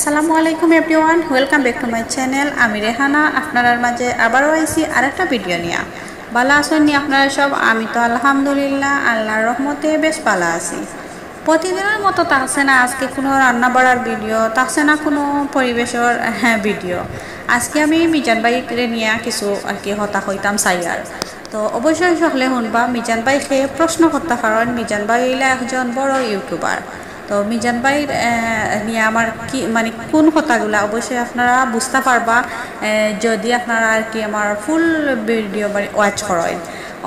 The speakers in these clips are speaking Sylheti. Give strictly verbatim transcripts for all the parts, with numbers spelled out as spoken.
আসসালামু আলাইকুম everyone, welcome back to my channel। আমি রেহানা, আপনারার মাঝে আবারও আইছি আরেকটা ভিডিও নিয়া। ভালা আছইন নি আপনারা সব? আমি তো আলহামদুলিল্লাহ আল্লাহর রহমতে বেশ ভালা আছি। প্রতিদিনের মতো থাকছে না আজকে কোনো রান্না বাড়ার ভিডিও, থাকছে না কোনো পরিবেশর, হ্যাঁ, ভিডিও। আজকে আমি মিজান ভাইরে নিয়া কিছু আর কি কথা কইতাম চাইয়ার। তো অবশ্যই সকলে হুনবা, মিজান ভাইরে প্রশ্ন করতা পারইন। মিজান ভাই অইলা একজন বড় ইউটিউবার। তো মিজান ভাইর, আহ, নিয়া আমার কি, মানে, কোন কথাগুলা অবশ্যই আপনারা বুঝতা পারবা, আহ, যদি আপনারা আর কি আমার ফুল ভিডিও মানে ওয়াচ করইন।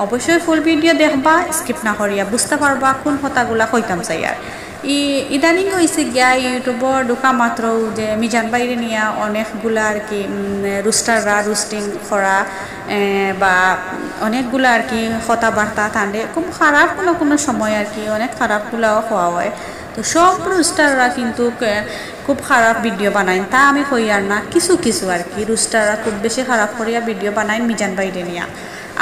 অবশ্যই ফুল ভিডিও দেখবা, স্কিপ না করিয়া বুঝতা পারবা কোন কথাগুলা কইতাম চাইয়ার। ই ইদানিং অইছে গিয়া ইউটিউবো ঢুকা মাত্র যে মিজান ভাইরে নিয়া অনেকগুলা আর কি, উম, রুস্টাররা রুস্টিং করা, এ, বা অনেকগুলা আর কি কথাবার্তা তানরে খুব খারাপ কোনো কোনো সময় আর কি অনেক খারাপগুলাও কওয়া হয়। তো সব রুস্টাররা কিন্তু, এ, খুব খারাপ ভিডিও বানাইন, তা আমি কইয়ার না, কিছু কিছু আর কি রুস্টাররা খুব বেশি খারাপ করিয়া ভিডিও বানাইন মিজান ভাইরে নিয়া।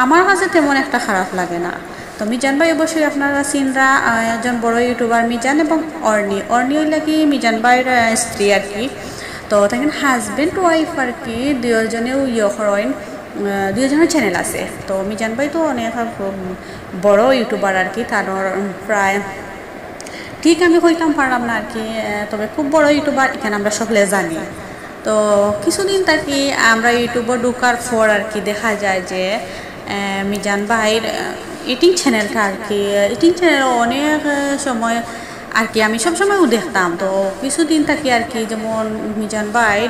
আমার কাছে তেমন একটা খারাপ লাগে না। তো মিজান ভাই অবশ্যই আপনারা চিনরা, আহ, একজন বড় ইউটিউবার মিজান এবং অর্নি। অর্নি অইলা কি মিজান ভাইর, আহ, স্ত্রী আর কি। তো তাইন হাজব্যান্ড ওয়াইফ আর কি, দুইজনেউ ইয়ে করইন, আহ, দুইজনের চ্যানেল আছে। তো মিজান ভাই তো অনেক, উম, বড় ইউটিউবার আর কি, তানর, উম, প্রায় ঠিক আমি কইতাম পারলাম না আর কি, আহ, তবে খুব বড় ইউটিউবার, ইখান আমরা সকলে জানি। তো কিছুদিন থাকি আমরা ইউটিউবো ঢুকার পর আর কি দেখা যায় যে, আহ, মিজান ভাইর, আহ, ইটিং চ্যানেলটা আর কি, ইটিং চ্যানেল অনেক, আহ, সময় আর কি আমি সবসময়ও দেখতাম। তো কিছুদিন থাকি আর কি যেমন মিজান ভাইর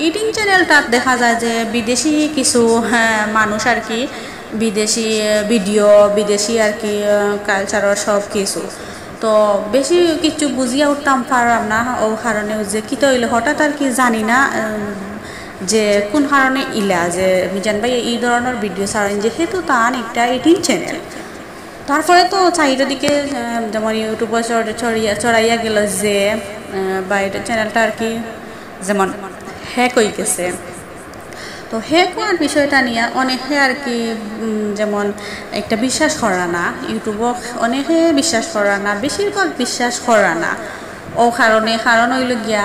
ইটিং চ্যানেলটাত দেখা যায় যে বিদেশি কিছু, হ্যাঁ, মানুষ আর কি বিদেশি, আহ, ভিডিও, বিদেশি আর কি, আহ, কালচারর সব কিছু। তো বেশি কিছু বুঝিয়া উঠতাম পারলাম না, ও কারণে যে কিতা অইলো হঠাৎ আর কি জানি না, উম, যে কোন কারণে ইলা যে মিজান ভাই এই ধরনের ভিডিও ছাড়েন, যেহেতু তান একটা ইটিং চ্যানেল। তারপরে তো চাইরোদিকে, আহ, যেমন ইউটিউবো চড়-, চড়িয়া-, চড়াইয়া গেল যে, আহ, ভাইর চ্যানেলটা আর কি যেমন হ্যাক হয়ে গেছে। তো হ্যাক হওয়ার বিষয়টা নিয়া অনেকে আর কি, উম, যেমন একটা বিশ্বাস করা না, ইউটিউবো অনেকে বিশ্বাস করা না, বেশিরভাগ বিশ্বাস করা না। ও কারণে, কারণ অইলো গিয়া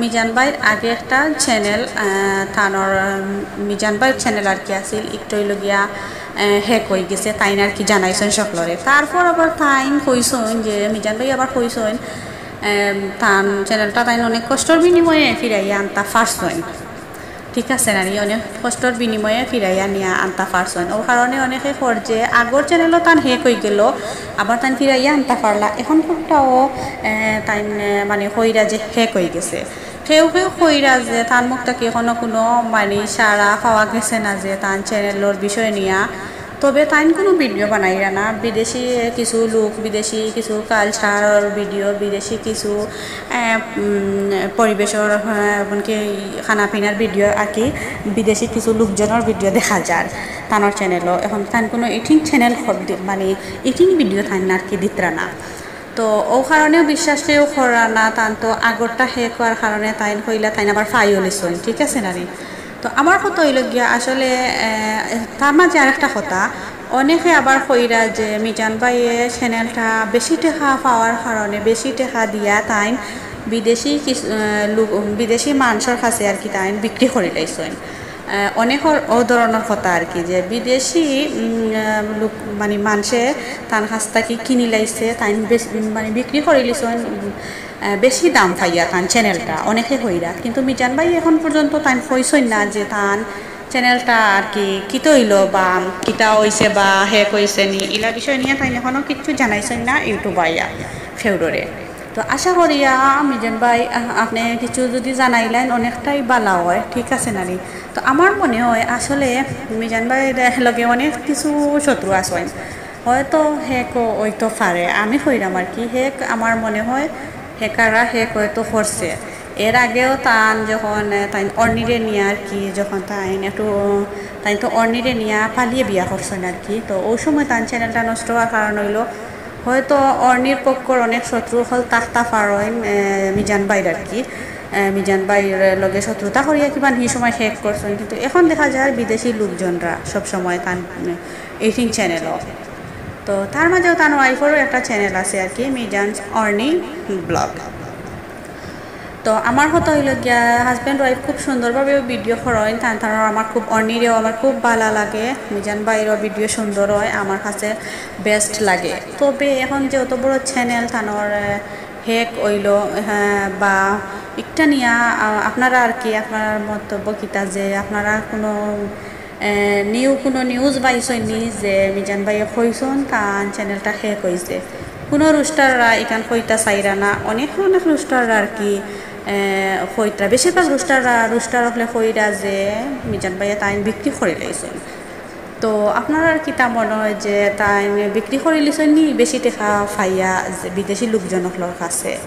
মিজান ভাইর আগে একটা চ্যানেল, আহ, তানর, উম, মিজান ভাইর চ্যানেল আর কি আছিল, একটা অইলো গিয়া, আহ, হ্যাক হয়ে গেছে, তাইন আর কি জানাইছইন সকলরে। তারপর আবার তাইন কইছইন যে, মিজান ভাই আবার কইছইন, আহ, তান চ্যানেলটা তাইন অনেক কষ্টর বিনিময়ে ফিরাইয়া আনতা পারছইন। ঠিক আছে না নি? অনেক কষ্টর বিনিময়ে ফিরাইয়া নিয়া আনতা পারছইন। ও কারণে অনেকে কর যে আগর চ্যানেলও তান হ্যাক হয়ে গেল, আবার তান ফিরাইয়া আনতা পারলা। এখন কোনটাও, আহ, তাইন, আহ, মানে কইরা যে হ্যাক হয়ে গেছে। কেউ কেউ কইরা যে তান মুখ থাকি এখনো কোনো মানে সাড়া পাওয়া গেছে না যে তান চ্যানেলর বিষয় নিয়া। তবে তাইন কোনো ভিডিও বানাইরা না। বিদেশি কিছু লোক, বিদেশি কিছু কালচারর ভিডিও, বিদেশি কিছু, আহ, উম, পরিবেশর, আহ, এমনকি খানা পিনার ভিডিও আর কি, বিদেশি কিছু লোকজনর ভিডিও দেখা যার তানর চ্যানেলও। এখন তান কোনো ইটিং চ্যানেল মানে ইটিং ভিডিও তাইন আর কি দিতরা না। তো ও কারণেও বিশ্বাস কেউ করা না, তান তো আগরটা হ্যাক হওয়ার কারণে তাইন কইলা তাইন আবার ফাইও লিছইন, ঠিক আছে না নি? তো আমার কথা হইল গিয়া আসলে, আহ, তার মাঝে আরেকটা কথা, অনেকে আবার কইরা যে মিজান ভাইয়ে চ্যানেলটা বেশি টেকা পাওয়ার কারণে, বেশি টেকা দিয়া তাইন বিদেশি কিছু, আহ, লোক, বিদেশি মানুষের কাছে আর কি তাইন বিক্রি করি লাইছইন। আহ, অনেক ও-, ও ধরনের কথা আর কি, যে বিদেশি, উম, আহ, লোক, মানে, মানষে তান কাছ থাকি কিনি লাইছে, তাইন বেশ, উম, মানে, বিক্রি করি লিছইন, উম, আহ, বেশি দাম পাইয়া তান চ্যানেলটা, অনেকে কইরা। কিন্তু মিজান ভাই এখন পর্যন্ত তাইন কইছইন না যে তান চ্যানেলটা আর কি কিতা হইল বা কিতা হইছে বা হ্যাক হইছে নি, ইলা বিষয় নিয়া তাইন এখনো কিচ্ছু জানাইছইন না ইউটিউব আইয়া কেউররে। তো আশা করিয়া মিজান ভাই, আহ, আপনি কিছু যদি জানাইলেন অনেকটাই ভালা হয়, ঠিক আছে না নি? তো আমার মনে হয় আসলে মিজান ভাইর লগে অনেক কিছু শত্রু আছইন, হয়তো হ্যাক হইতো পারে, আমি কইরাম আর কি, হ্যাক আমার মনে হয় হ্যাকাররা হ্যাক হয়তো করছে। এর আগেও তান যখন, আহ, তাইন অর্নিরে নিয়া আর কি, যখন তাইন একটু, তাইন তো অর্নিরে নিয়া পালিয়ে বিয়া করছইন আর কি, তো ওই সময় তান চ্যানেলটা নষ্ট হওয়ার কারণ হইল হয়তো অর্নির পক্ষর অনেক শত্রু হল তাক্তা ফারইন, আহ, মিজান ভাইর আর কি, আহ, মিজান ভাইর লগে শত্রুতা করিয়া কিবা সেই সময় হ্যাক করছইন, কিন্তু এখন দেখা যায় বিদেশি লোকজনরা সবসময় তান, উম, ইটিং চ্যানেলও। তো তার মাঝেও তান ওয়াইফরও একটা চ্যানেল আছে আর কি, মিজান অর্নি ব্লগ। তো আমার কথা অইলো গিয়া, হাজব্যান্ড ওয়াইফ খুব সুন্দরভাবে ভিডিও করইন, তান তানর আমার খুব, অর্নিরেও আমার খুব ভালা লাগে। মিজান ভাইরও ভিডিও সুন্দর অয়, আমার কাছে বেস্ট লাগে। তবে এখন যে অত বড় চ্যানেল তানর হ্যাক অইলো, হ্যাঁ, বা ইকটা নিয়া, আ, আপনারা আর কি, আপনারার মন্তব্য কিতা যে আপনারা কোনো নিউ কোনো নিউজ পাইছইন নি যে মিজান ভাইয়ে কইছইন তান চ্যানেলটা হ্যাক অইছে? কোনো রুস্টাররা ইখান কইতা চাইরা না, অনেক অনেক রুস্টাররা আর কি, এ, কইতরা, বেশিরভাগ রুস্টাররা, রুস্টার অকলে কইরা যে মিজান ভাইয়ে তাইন বিক্রি করিলাইছইন। তো আপনারার কিতা মনো অয় যে তাইন বিক্রি করিলিছইন নি বেশি টেকা পাইয়া যে বিদেশি লোকজন অকলর কাছে?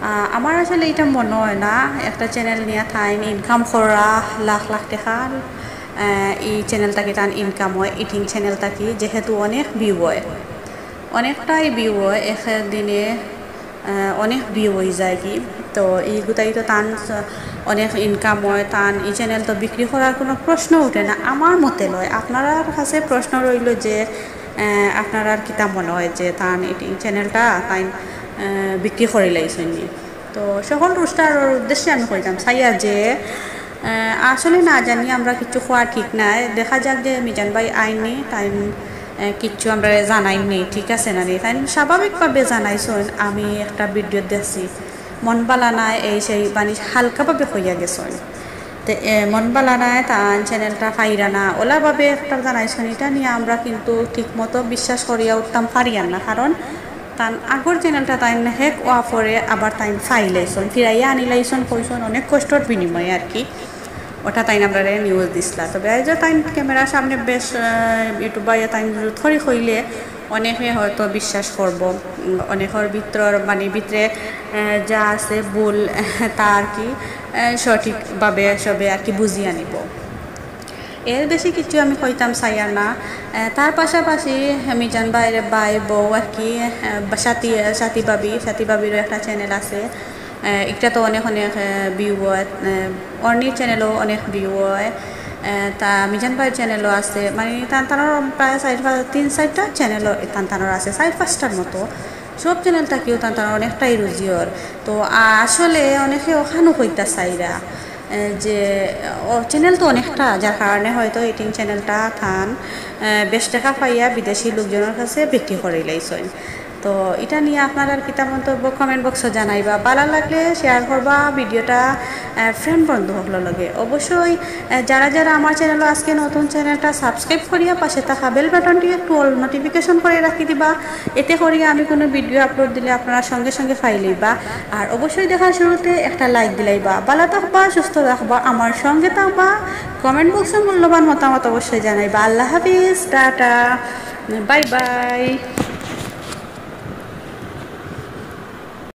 আ, আমার আসলে ইটা মনো অয় না, একটা চ্যানেল নিয়া তাইন ইনকাম করা লাখ লাখ টেকা, আ, ই চ্যানেল থাকি তান ইনকাম অয়, ইটিং চ্যানেল থাকি, যেহেতু অনেক ভিউ অয়, অনেকটাই ভিউ অয়, এক দিনে, আ, অনেক ভিউ অইযায় কি। তো ই গুতাই তো তান অনেক ইনকাম অয়, তান ই চ্যানেল তো বিক্রি করার কোনো প্রশ্ন উঠে না আমার মতে লয়। আপনারার কাছে প্রশ্ন রইলো যে, আ, আপনারার কিতা মনো অয় যে তান ইটিং চ্যানেলটা তাইন, আ, বিক্রি করিলাইছইন নি? তো সকল রুস্টারর উদ্দেশ্যে আমি কইতাম চাইয়ার যে, আহ, আসলে না জানি আমরা কিচ্ছু কওয়া ঠিক নায়। দেখা যাক যে মিজান ভাই আইন নি, তাইন, আহ, কিচ্ছু আমরারে জানাইন নি, ঠিক আছে না নি? তাইন স্বাভাবিকভাবে জানাইছইন, আমি একটা ভিডিও দেখছি, মন ভালা নায়, এই সেই, মানে, হালকাভাবে কইয়া গেছইন। তে, এ, মন ভালা নায়, তান চ্যানেলটা পাইরা না, অলাভাবে একটা জানাইছইন, ইটা নিয়া আমরা কিন্তু ঠিক মতো বিশ্বাস করিয়া উঠতাম পারিয়ার না, কারণ তান আগর চ্যানেলটা তাইন হ্যাক অওয়ার পরে আবার তাইন পাইলাইছইন, ফিরাইয়া আনিলাইছইন, কইছইন অনেক কষ্টর বিনিময়ে আর কি। ওটা তাইন আমরারে নিউজ দিছলা। তবে আইজ তাইন ক্যামেরার সামনে বেশ, আহ, ইউটিউবারও তাইন জুত করি কইলে অনেকে হয়তো বিশ্বাস করবো। উম, অনেকর ভিতর, মানে, ভিতরে, আহ, যা আছে ভুল, তা আর কি, আহ, সঠিকভাবে সবে আর কি বুঝিয়া নিবো। এর বেশি কিচ্ছু আমি কইতাম চাইয়ার না। আহ, তার পাশাপাশি মিজান ভাইর ভাই বউ আর কি, আহ, বা সাথী, সাথী ভাবি, সাথী ভাবিরও একটা চ্যানেল আছে। আহ, ইটা তো অনেক অনেক, আহ, ভিউ অয়। আহ, অর্নির চ্যানেলও অনেক ভিউ অয়। আহ, তা মিজান ভাইর চ্যানেলও আছে, মানে, তান তানর প্রায় চাইর পাঁচ, তিন চাইরটা চ্যানেলও তান তানর আছে, চাইর পাঁচটার মতো। সব চ্যানেল থাকিও তান তানর অনেকটাই রুজি অর। তো, আ-, আসলে অনেকে অখানও কইতা চাইরা, এ, যে, ও, চ্যানেল তো অনেকটা, যার কারণে হয়তো ইটিং চ্যানেলটা তান, এ, বেশ টেকা পাইয়া বিদেশি লোকজনর কাছে বিক্রি করিলাইছইন। তো ইটা নিয়া আপনারার কিতা মন্তব্য কমেন্ট বক্সো জানাইবা। ভালা লাগলে শেয়ার করবা ভিডিওটা, এ, ফ্রেন্ড বন্ধু অকলর লগে। অবশ্যই, এ, যারা যারা আমার চ্যানেলও আজকে নতুন, চ্যানেলটা সাবস্ক্রাইব করিয়া পাশে থাকা বেল বাটনটি একটু অল নোটিফিকেশন করি রাখি দিবা, এতে করিয়া আমি কোনো ভিডিও আপলোড দিলে আপনারা সঙ্গে সঙ্গে পাইলাইবা। আর অবশ্যই দেখার শুরুতে একটা লাইক দিলাইবা। ভালা থাকবা, সুস্থ থাকবা, আমার সঙ্গে থাকবা, কমেন্ট বক্সে মূল্যবান মতামত অবশ্যই জানাইবা। আল্লাহ হাফিজ, টাটা, বাই বাই।